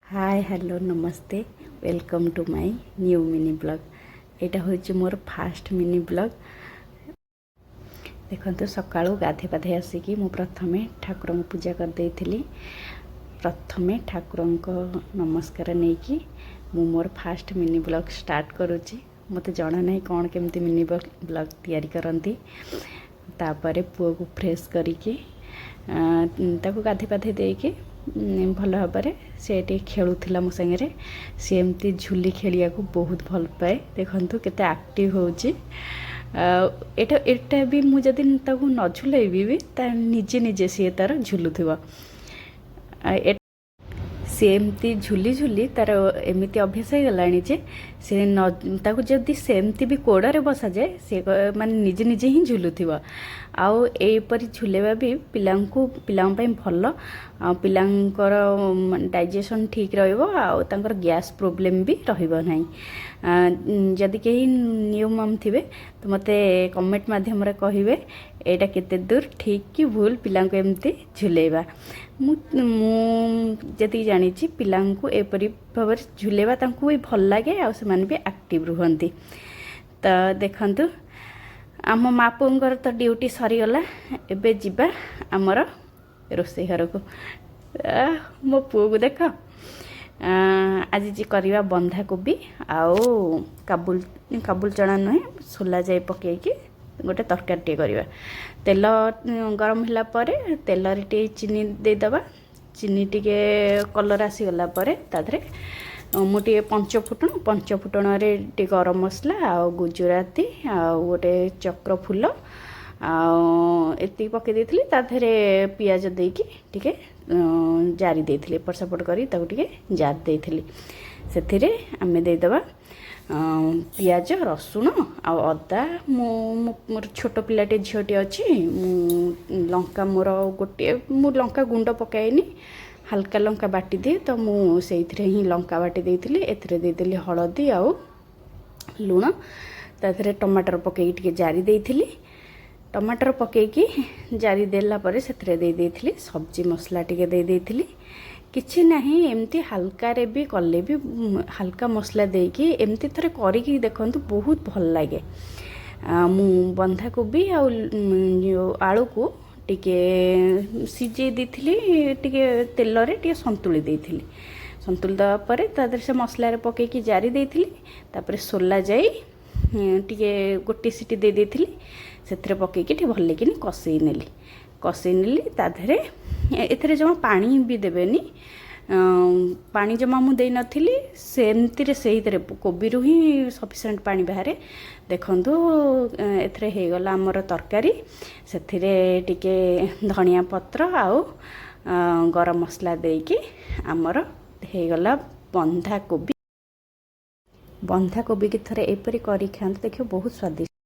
Hi, hello, Namaste. Welcome to my new mini vlog. ଏଇଟା ହେଉଛି ମୋର ଫାଷ୍ଟ ମିନି ବ୍ଲଗ୍। ଦେଖନ୍ତୁ, ସକାଳୁ ଗାଧେଇ ପାଧେଇ ଆସିକି ମୁଁ ପ୍ରଥମେ ଠାକୁରଙ୍କୁ ପୂଜା କରିଦେଇଥିଲି। ପ୍ରଥମେ ଠାକୁରଙ୍କ ନମସ୍କାର ନେଇକି ମୁଁ ମୋର ଫାଷ୍ଟ ମିନି ବ୍ଲଗ୍ ଷ୍ଟାର୍ଟ କରୁଛି। ମୋତେ ଜଣା ନାହିଁ କ'ଣ କେମିତି ମିନି ବ୍ଲଗ୍ ତିଆରି କରନ୍ତି। ତାପରେ ପୁଅକୁ ଫ୍ରେଶ୍ କରିକି, ତାକୁ ଗାଧେଇ ପାଧେଇ ଦେଇକି ଭଲ ଭାବରେ ସେ ଟିକେ ଖେଳୁଥିଲା ମୋ ସାଙ୍ଗରେ। ସେ ଏମିତି ଝୁଲି ଖେଳିବାକୁ ବହୁତ ଭଲ ପାଏ। ଦେଖନ୍ତୁ, କେତେ ଆକ୍ଟିଭ୍ ହେଉଛି। ଆଉ ଏଇଟା ବି ମୁଁ ଯଦି ତାକୁ ନ ଝୁଲେଇବି ବି, ତା ନିଜେ ନିଜେ ସିଏ ତାର ଝୁଲୁଥିବ। ସେ ଏମିତି ଝୁଲି ଝୁଲି ତାର ଏମିତି ଅଭ୍ୟାସ ହେଇଗଲାଣି ଯେ ସେ ନ ତାକୁ ଯଦି ସେମିତି ବି କୋଡ଼ରେ ବସାଯାଏ, ସେ ମାନେ ନିଜେ ନିଜେ ହିଁ ଝୁଲୁଥିବ। ଆଉ ଏହିପରି ଝୁଲେଇବା ବି ପିଲାଙ୍କ ପାଇଁ ଭଲ। ଆଉ ପିଲାଙ୍କର ଡାଇଜେସନ୍ ଠିକ୍ ରହିବ ଆଉ ତାଙ୍କର ଗ୍ୟାସ୍ ପ୍ରୋବ୍ଲେମ୍ ବି ରହିବ ନାହିଁ। ଯଦି କେହି ନ୍ୟୁ ମମ୍ ଥିବେ ତ ମୋତେ କମେଣ୍ଟ ମାଧ୍ୟମରେ କହିବେ, ଏଇଟା କେତେ ଦୂର ଠିକ୍ କି ଭୁଲ, ପିଲାଙ୍କୁ ଏମିତି ଝୁଲେଇବା। ମୁଁ ଯେତିକି ଜାଣିଛି, ପିଲାଙ୍କୁ ଏପରି ଭାବରେ ଝୁଲେଇବା ତାଙ୍କୁ ବି ଭଲ ଲାଗେ ଆଉ ସେମାନେ ବି ଆକ୍ଟିଭ୍ ରୁହନ୍ତି। ତ ଦେଖନ୍ତୁ, ଆମ ମା ପୁଅଙ୍କର ତ ଡ୍ୟୁଟି ସରିଗଲା। ଏବେ ଯିବା ଆମର ରୋଷେଇ ଘରକୁ। ମୋ ପୁଅକୁ ଦେଖ। ଆଜି କରିବା ବନ୍ଧାକୋବି ଆଉ କାବୁଲ ଚଣା ନୁହେଁ, ସୋଲା ଯାଇ ପକେଇକି ଗୋଟେ ତରକାରୀଟିଏ କରିବା। ତେଲ ଗରମ ହେଲା ପରେ ତେଲରେ ଟିକେ ଚିନି ଦେଇଦେବା। ଚିନି ଟିକେ କଲର୍ ଆସିଗଲା ପରେ ତା ଦେହରେ ମୁଁ ଟିକେ ପଞ୍ଚ ଫୁଟଣରେ ଟିକେ ଗରମ ମସଲା ଆଉ ଗୁଜୁରାତି ଆଉ ଗୋଟେ ଚକ୍ର ଫୁଲ ଆଉ ଏତିକି ପକାଇ ଦେଇଥିଲି। ତା ଦେହରେ ପିଆଜ ଦେଇକି ଟିକେ ଜାରି ଦେଇଥିଲି। ଏପଟ ସେପଟ କରି ତାକୁ ଟିକେ ଜାରି ଦେଇଥିଲି। ସେଥିରେ ଆମେ ଦେଇଦେବା ପିଆଜ, ରସୁଣ ଆଉ ଅଦା। ମୁଁ ମୋର ଛୋଟ ପିଲାଟେ, ଝିଅଟେ ଅଛି। ମୁଁ ଲଙ୍କା ମୋର ଗୋଟିଏ, ମୁଁ ଲଙ୍କା ଗୁଣ୍ଡ ପକାଏନି, ହାଲକା ଲଙ୍କା ବାଟିଦିଏ। ତ ମୁଁ ସେଇଥିରେ ହିଁ ଲଙ୍କା ବାଟି ଦେଇଥିଲି। ଏଥିରେ ଦେଇଦେଲି ହଳଦୀ ଆଉ ଲୁଣ। ତା ଦେହରେ ଟମାଟର ପକାଇକି ଟିକେ ଜାରି ଦେଇଥିଲି। ଟମାଟର ପକାଇକି ଜାରି ଦେଲା ପରେ ସେଥିରେ ଦେଇ ଦେଇଥିଲି ସବଜି ମସଲା ଟିକେ ଦେଇ ଦେଇଥିଲି। କିଛି ନାହିଁ, ଏମିତି ହାଲକାରେ ବି କଲେ ବି, ହାଲକା ମସଲା ଦେଇକି ଏମିତି ଥରେ କରିକି ଦେଖନ୍ତୁ, ବହୁତ ଭଲ ଲାଗେ। ମୁଁ ବନ୍ଧାକୋବି ଆଉ ଆଳୁକୁ ଟିକେ ସିଝେଇ ଦେଇଥିଲି। ଟିକେ ତେଲରେ ଟିକେ ସନ୍ତୁଳି ଦେଇଥିଲି। ସନ୍ତୁଳି ଦେବା ପରେ ତା ଦେହରେ ସେ ମସଲାରେ ପକାଇକି ଜାରି ଦେଇଥିଲି। ତାପରେ ସୋଲା ଯାଇ ଟିକେ ଗୋଟିଏ ସିଟି ଦେଇ ଦେଇଥିଲି। ସେଥିରେ ପକାଇକି ଟିକେ ଭଲକିନି କଷେଇ ନେଲି। କଷେଇ ନେଲି। ତା ଦେହରେ ଏଥିରେ ଜମା ପାଣି ବି ଦେବେନି। ପାଣି ଜମା ମୁଁ ଦେଇନଥିଲି। ସେମିତିରେ ସେଇଥିରେ କୋବିରୁ ହିଁ ସଫିସିଏଣ୍ଟ ପାଣି ବାହାରେ। ଦେଖନ୍ତୁ, ଏଥିରେ ହେଇଗଲା ଆମର ତରକାରୀ। ସେଥିରେ ଟିକେ ଧନିଆ ପତ୍ର ଆଉ ଗରମ ମସଲା ଦେଇକି ଆମର ହେଇଗଲା ବନ୍ଧାକୋବି। ବନ୍ଧାକୋବିକି ଥରେ ଏପରି କରି ଖାଆନ୍ତୁ, ଦେଖିବ ବହୁତ ସ୍ୱାଦିଷ୍ଟ।